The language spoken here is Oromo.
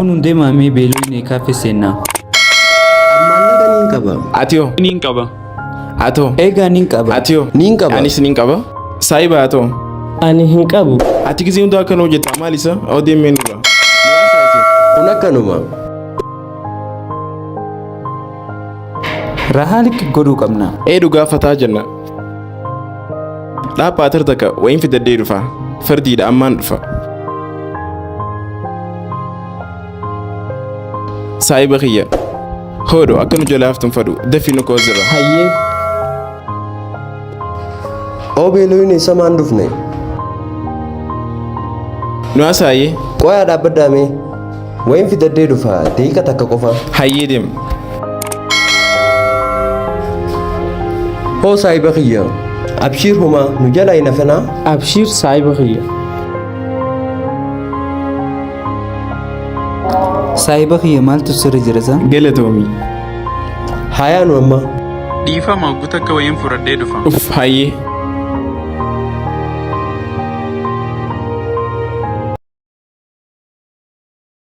Aboo nun deemaa mee beeloyne kaaffee seennaa. An maallaqa niin qaba. Ati hoo? Niin qaba. Ati hoo? Eegaa nin qaba. Ati hoo? Niin qaba. Anis niin qaba. Saahiba ati hoo? Ani hin qabu. Ati gisee hundaa akkana hojjetta maal isa? Oo deemee nurra. Kun akkanuma. Rahaa likki godhuu qabna. Ee dhugaa fataa jenna. Dhaabbaa tar takka wayin fidadhee dhufa. Fardiidha ammaan dhufa. Saahiba kiyya. Hoodho akka nu jalaa haftu hin fadhu. Dafii nu koozira. Hayyee. Oo beeloyne samaan dhufne. Nu haasaayyee. Qoyaa dhaabbadhaa mee. Wayin fidadhee dhufa daqiiqa takka qofa. Hayyee deem. Hoo saahiba kiyya. Abshiir homaa nu jalaa hin hafanaa. Abshiir saahiba kiyya. Saahiba kiyya maaltu sirra jira san? Galatoomi. Haa yaanu amma. Dhiifama hogguu takka wayiin fudhadhee dhufa. Uff hayyee.